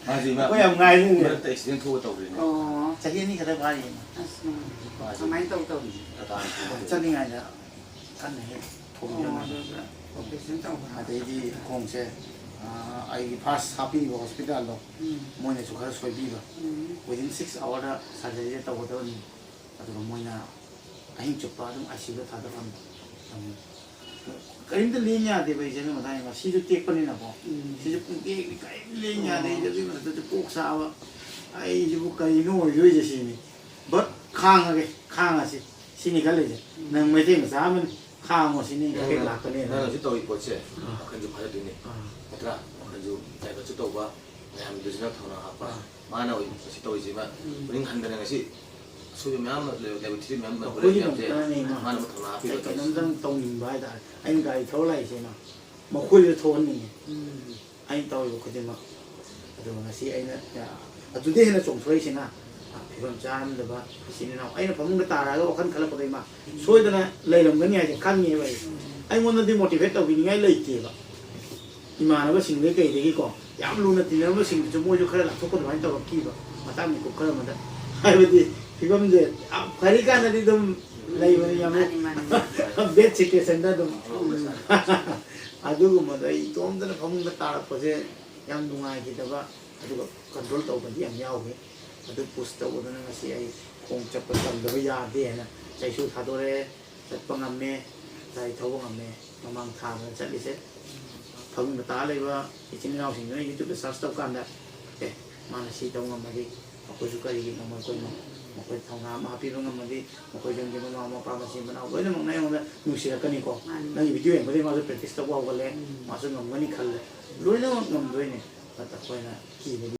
ꯃꯥꯁꯦ ꯏꯃꯥ ꯑꯩꯈꯣꯏ ꯌꯥꯝ ꯉꯥꯏꯔꯤꯅꯦ꯫ ꯃꯔꯛꯇ accident ꯊꯣꯛꯑ ꯇꯧꯈ꯭ꯔꯤꯅꯦ꯫ ꯑꯣ꯫ ꯆꯍꯤ ꯑꯅꯤ ꯈꯛꯇ ꯐꯥꯔꯤ꯫ ꯑꯁ, ꯎꯝ꯫ ꯃꯥꯁꯦ ꯀꯃꯥꯏꯅ ꯇꯧ ꯇꯧꯔꯤꯅꯣ? ꯇꯥꯇꯥ ꯑꯃ ꯊꯣꯛꯑ ꯆꯠꯂꯤꯉꯩꯗ ꯀꯟꯅ ꯍꯦꯛ ꯊꯣꯝꯖꯤꯟꯅꯕ꯫ ꯑꯣ, ꯑꯗꯨꯗ operation ꯇꯧꯕ꯫ ꯑꯗꯩꯗꯤ ꯈꯣꯡꯁꯦ, ꯑꯥ, ꯑꯩꯒꯤ first ꯍꯥꯞꯄꯤꯕ hospitalꯗꯣ, ꯎꯝ꯫ ꯃꯣꯏꯅꯁꯨ ꯈꯔ ꯁꯣꯏꯕꯤꯕ꯫ ꯎꯝ꯫ Within six hourꯗ surgeryꯁꯦ ꯇꯧꯒꯗꯕꯅꯤ꯫ ꯑꯗꯨꯒ ꯃꯣꯏꯅ ꯑꯍꯤꯡ ꯆꯨꯞꯄ ꯑꯗꯨꯝ ICUꯗ ꯊꯥꯗ ꯊꯝꯕ꯫ ꯑꯗꯨꯝ ꯀꯔꯤꯝꯇ ꯂꯦꯡ ꯌꯥꯗꯦꯕ ꯑꯩꯁꯦ, ꯑꯗꯨ ꯃꯇꯥꯡꯗ ꯁꯤꯁꯨ ꯇꯦꯛꯄꯅꯤꯅꯀꯣ꯫ ꯎꯝ꯫ ꯁꯤꯁꯨ ꯄꯨꯡꯇꯦꯛꯇꯤ ꯀꯔꯤꯝ ꯂꯦꯡ ꯌꯥꯗꯦ꯫ ꯑꯣ꯫ ꯑꯩꯁꯦ ꯑꯗꯨꯒꯤ ꯃꯊꯛꯇ ꯀꯣꯛ ꯁꯥꯕ, ꯑꯩꯁꯤꯕꯨ ꯀꯔꯤꯅꯣ ꯑꯣꯏꯗꯣꯏꯁꯦ ꯁꯤꯅꯤ꯫ But ꯈꯥꯡꯉꯒꯦ, ꯈꯥꯡꯉꯁꯤ꯫ ꯁꯤꯅꯤ ꯈꯜꯂꯤꯁꯦ꯫ ꯎꯝ꯫ ꯅꯪ ꯃꯩꯇꯩ ꯃꯆꯥ ꯑꯃꯅꯤ, ꯈꯥꯡꯉꯣ ꯁꯤꯅꯤ, ꯅꯪ, ꯍꯦꯛ ꯅꯪ, ꯂꯥꯛꯀꯅꯤ꯫ ꯅꯪꯅ ꯍꯧꯖꯤꯛ ꯇꯧꯔꯤ ꯄꯣꯠꯁꯦ ꯑꯥ꯫ ꯋꯥꯈꯜꯁꯨ ꯐꯥꯗꯗꯣꯏꯅꯤ꯫ ꯑꯥ꯫ ꯅꯠꯇ꯭ꯔꯥ? ꯋꯥꯈꯜꯁꯨ divertꯁꯨ ꯇꯧꯕ, ꯃꯌꯥꯝꯗꯨꯁꯨ ꯅꯪ ꯊꯧꯅꯥ ꯍꯥꯞꯄ꯫ ꯑꯥ꯫ ꯃꯥꯅ ꯑꯣꯏ-, ꯁꯤ ꯇꯧꯔꯤꯁꯤꯃ ꯎꯝ꯫ ꯄꯨꯛꯅꯤꯡ ꯍꯟꯗꯅ ꯉꯁꯤ ꯑꯁꯣꯏꯕ ꯃꯌꯥꯝ ꯑꯃ ꯂꯩ-, ꯂꯥꯏꯕꯛ ꯊꯤꯕ ꯃꯌꯥꯝ ꯑꯃ ꯑꯩꯈꯣꯏꯒꯤ ꯂꯩ ꯃꯌꯥꯝꯁꯦ ꯅꯨꯄꯥꯅ ꯏꯃꯥ ꯃꯥꯅ ꯑꯃ ꯊꯧꯅꯥ ꯍꯥꯞꯄꯤꯕ ꯑꯩ ꯇꯧꯔꯤꯁꯦ꯫ ꯀꯩꯅꯣꯝꯇꯪ ꯇꯧꯅꯤꯡꯕ ꯍꯥꯏꯇꯥꯔꯦ꯫ ꯑꯩꯅ ꯒꯥꯔꯤ ꯊꯧꯔ ꯂꯥꯛꯏꯁꯦ ꯏꯃꯥ꯫ ꯃꯈꯣꯏꯗ ꯊꯣꯛꯍꯟꯅꯤꯡꯉꯦ꯫ ꯎꯝ꯫ ꯑꯩꯅ ꯇꯧꯔꯤꯕ ꯈꯨꯗꯤꯡꯃꯛ꯫ ꯑꯗꯨꯒ ꯉꯁꯤ ꯑꯩꯅ, ꯑ, ꯑꯗꯨꯗꯩ ꯍꯦꯟꯅ ꯆꯣꯡꯊꯣꯔꯛꯏꯁꯤꯅ, ꯑ, ꯐꯤꯕꯝ ꯆꯥꯔꯝꯗꯕ ꯏꯆꯤꯟ ꯏꯅꯥꯎ꯫ ꯑꯩꯅ ꯐꯃꯨꯡꯗ ꯇꯥꯔꯛꯑꯒ ꯋꯥꯈꯜ ꯈꯜꯂꯛꯄꯗ ꯏꯃꯥ, ꯁꯣꯏꯗꯅ ꯂꯩꯔꯝꯒꯅꯤ ꯍꯥꯏꯁꯦ ꯈꯪꯉꯦꯕ ꯑꯩ꯫ ꯑꯩꯉꯣꯟꯗꯗꯤ motivate ꯇꯧꯕꯤꯅꯤꯡꯉꯥꯏ ꯂꯩꯇꯦꯕ꯫ ꯏꯃꯥꯟꯅꯕꯁꯤꯡꯗꯒꯤ ꯀꯩꯗꯒꯤꯀꯣ, ꯌꯥꯝ ꯂꯨꯅ ꯇꯤꯟꯅꯔꯝꯕꯁꯤꯡꯗꯨꯁꯨ ꯃꯣꯏꯁꯨ ꯈꯔ ꯂꯥꯞꯊꯣꯛꯄ ꯑꯗꯨꯃꯥꯏꯅ ꯇꯧꯔꯛꯈꯤꯕ ꯃꯇꯥꯡ ꯃꯤꯀꯨꯞ ꯈꯔ ꯑꯃꯗ꯫ ꯍꯥꯏꯕꯗꯤ ꯐꯤꯕꯝꯁꯦ ꯌꯥꯝ ꯐꯔꯤꯀꯥꯟꯗꯗꯤ ꯑꯗꯨꯝ ꯂꯩꯕꯅꯤ ꯌꯥꯝ꯫ ꯃꯥꯅꯤ, ꯃꯥꯅꯤ, ꯃꯥꯅꯤ꯫ Bad situationꯗ ꯑꯗꯨꯝ꯫ ꯑꯗꯨꯒꯨꯝꯕꯗꯣ ꯑꯩ ꯏꯇꯣꯝꯇꯅ ꯐꯃꯨꯡꯗ ꯇꯥꯔꯛꯄꯁꯦ ꯌꯥꯝ ꯅꯨꯡꯉꯥꯏꯈꯤꯗꯕ, ꯑꯗꯨꯒ ꯀꯟꯇ꯭ꯔꯣꯜ ꯇꯧꯕꯗꯤ ꯌꯥꯝ ꯌꯥꯎꯈꯤ꯫ ꯑꯗꯨ ꯄꯨꯁ ꯇꯧꯕꯗꯨꯅ ꯉꯁꯤ ꯑꯩ ꯈꯣꯡ ꯆꯠꯄ ꯇꯝꯗꯕ ꯌꯥꯗꯦ ꯍꯥꯏꯅ ꯆꯩꯁꯨ ꯊꯥꯗꯣꯔꯛꯑꯦ꯫ ꯆꯠꯄ ꯉꯝꯃꯦ, ꯒꯥꯔꯤ ꯊꯧꯕ ꯉꯝꯃꯦ꯫ ꯃꯃꯥꯡ ꯊꯥꯗꯅ ꯆꯠꯂꯤꯁꯦ꯫ ꯐꯃꯨꯡꯗ ꯇꯥ ꯂꯩꯕ ꯏꯆꯤꯟ ꯏꯅꯥꯎꯁꯤꯡꯗꯨꯅ YouTube-ꯇ search ꯇꯧꯀꯥꯟꯗ, "ꯑꯦ, ꯃꯥꯅ ꯁꯤ ꯇꯧ ꯉꯝꯃꯗꯤ ꯑꯩꯈꯣꯏꯁꯨ ꯀꯔꯤꯒꯤ ꯉꯝꯃꯣꯏ?" ꯑꯩꯈꯣꯏꯅ ꯃꯈꯣꯏ ꯊꯧꯅꯥ ꯑꯃ ꯍꯥꯞꯄꯤꯕ ꯉꯝꯃꯗꯤ, ꯃꯈꯣꯏ ꯌꯨꯝꯒꯤ ꯃꯃꯥ ꯃꯄꯥ, ꯃꯆꯤꯟ ꯃꯅꯥꯎ ꯂꯣꯏꯅꯃꯛꯅ ꯑꯩꯉꯣꯟꯗ ꯅꯨꯡꯁꯤꯔꯛꯀꯅꯤꯀꯣ꯫ ꯃꯥꯅꯤ꯫ ꯅꯪꯒꯤ video ꯌꯦꯡꯕꯗꯒꯤ ꯃꯥꯁꯨ practice ꯇꯧꯕ ꯍꯧꯒꯠꯂꯦ, ꯎꯝ꯫ ꯃꯥꯁꯨ ꯉꯝꯒꯅꯤ ꯈꯜꯂꯦ꯫ ꯂꯣꯏꯅꯃꯛ ꯉꯝꯗꯣꯏꯅꯦ꯫ But ꯑꯩꯈꯣꯏꯅ ꯀꯤꯕꯒꯤ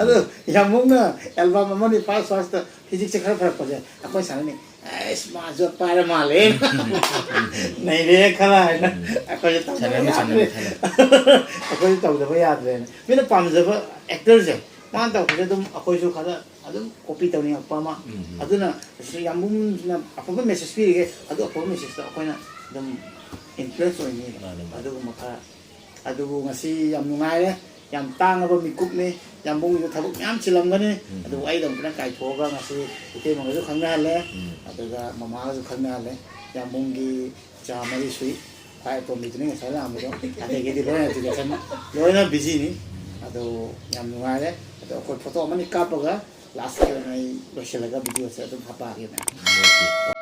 ꯑꯗꯨ ꯌꯥꯝꯕꯨꯡꯅ ꯑꯦꯜꯕꯝ ꯑꯃꯅꯤ ꯐꯥꯔꯁ ꯐꯥꯔꯁꯇ ꯐꯤꯖꯤꯛꯁꯦ ꯈꯔ ꯐꯔꯛꯄꯁꯦ ꯑꯩꯈꯣꯏ ꯁꯥꯟꯅꯅꯤ, ꯑꯩꯁ ꯃꯥꯁꯨ ꯄꯥꯏꯔ ꯃꯥꯜꯂꯦ, ꯅꯩꯔꯦ ꯈꯔ ꯍꯥꯏꯅ ꯑꯩꯈꯣꯏꯁꯨ ꯇꯧꯗꯕ ꯁꯥꯟꯅꯔꯝꯃꯤ, ꯌꯥꯗ꯭ꯔꯦ꯫ ꯁꯥꯟꯅꯔꯝꯃꯤ, ꯁꯥꯟꯅꯔꯝꯃꯤ꯫ ꯑꯩꯈꯣꯏꯁꯨ ꯇꯧꯗꯕ ꯌꯥꯗ꯭ꯔꯦꯅ ꯃꯤꯅ ꯄꯥꯝꯖꯕ ꯑꯦꯛꯇꯔꯁꯦ ꯃꯥꯅ ꯇꯧꯕꯁꯦ ꯑꯗꯨꯝ ꯑꯩꯈꯣꯏꯁꯨ ꯈꯔ ꯑꯗꯨꯝ ꯀꯣꯄꯤ ꯇꯧꯅꯤꯡꯉꯛꯄ ꯑꯃ꯫ ꯎꯝ꯫ ꯑꯗꯨꯅ ꯑꯁꯤ ꯌꯥꯝꯕꯨꯡꯁꯤꯅ ꯑꯐꯕ ꯃꯦꯁꯦꯖ ꯄꯤꯔꯤꯒꯦ, ꯑꯗꯨ ꯑꯐꯕ ꯃꯦꯁꯦꯖꯇꯣ ꯑꯩꯈꯣꯏꯅ ꯑꯗꯨꯝ ꯏꯟꯐ꯭ꯂꯨꯌꯦꯟꯁ ꯑꯣꯏꯅꯤꯕ꯫ ꯃꯥꯅꯦ, ꯃꯥꯅꯦ꯫ ꯑꯗꯨꯒꯨꯝꯕ ꯈꯔ ꯑꯗꯨꯕꯨ ꯉꯁꯤ ꯌꯥꯝ ꯅꯨꯡꯉꯥꯏꯔꯦ꯫ ꯌꯥꯝ ꯇꯥꯡꯉꯕ ꯃꯤꯀꯨꯞꯅꯤ꯫ ꯌꯥꯝꯕꯨꯡꯒꯤꯁꯨ ꯊꯕꯛ ꯃꯌꯥꯝ ꯆꯤꯜꯂꯝꯒꯅꯤ꯫ ꯎꯝ꯫ ꯑꯗꯨꯕꯨ ꯑꯩꯗꯃꯛꯇꯅ ꯀꯥꯏꯊꯣꯛꯑꯒ ꯉꯁꯤ ꯏꯇꯩꯃꯒꯁꯨ ꯈꯪꯅꯍꯜꯂꯦ꯫ ꯎꯝ꯫ ꯑꯗꯨꯒ ꯃꯃꯥꯒꯁꯨ ꯈꯪꯅꯍꯜꯂꯦ꯫ ꯌꯥꯝꯕꯨꯡꯒꯤ ꯏꯆꯥ ꯃꯔꯤ ꯁꯨꯏ꯫ ꯈ꯭ꯋꯥꯏ ꯑꯇꯣꯝꯕꯤꯗꯨꯅꯤ ꯉꯁꯥꯏ ꯂꯥꯛꯑꯝꯕꯗꯣ꯫ ꯑꯗꯒꯤꯗꯤ ꯂꯣꯏꯅ ꯑꯦꯖꯨꯀꯦꯁꯟ ꯂꯣꯏꯅ ꯕꯤꯖꯤꯅꯤ꯫ ꯑꯗꯣ ꯌꯥꯝ ꯅꯨꯡꯉꯥꯏꯔꯦ꯫ ꯑꯗꯣ ꯑꯩꯈꯣꯏ ꯐꯣꯇꯣ ꯑꯃꯅꯤ ꯀꯥꯞꯄꯒ ꯂꯥꯁꯀꯤ ꯑꯣꯏꯅ ꯑꯩ ꯂꯣꯏꯁꯤꯜꯂꯒ ꯚꯤꯗꯤꯑꯣꯁꯦ ꯑꯗꯨꯝ ꯍꯥꯄꯛꯑꯒꯦ ꯃꯌꯥꯝ꯫ ꯑꯣꯀꯦ꯫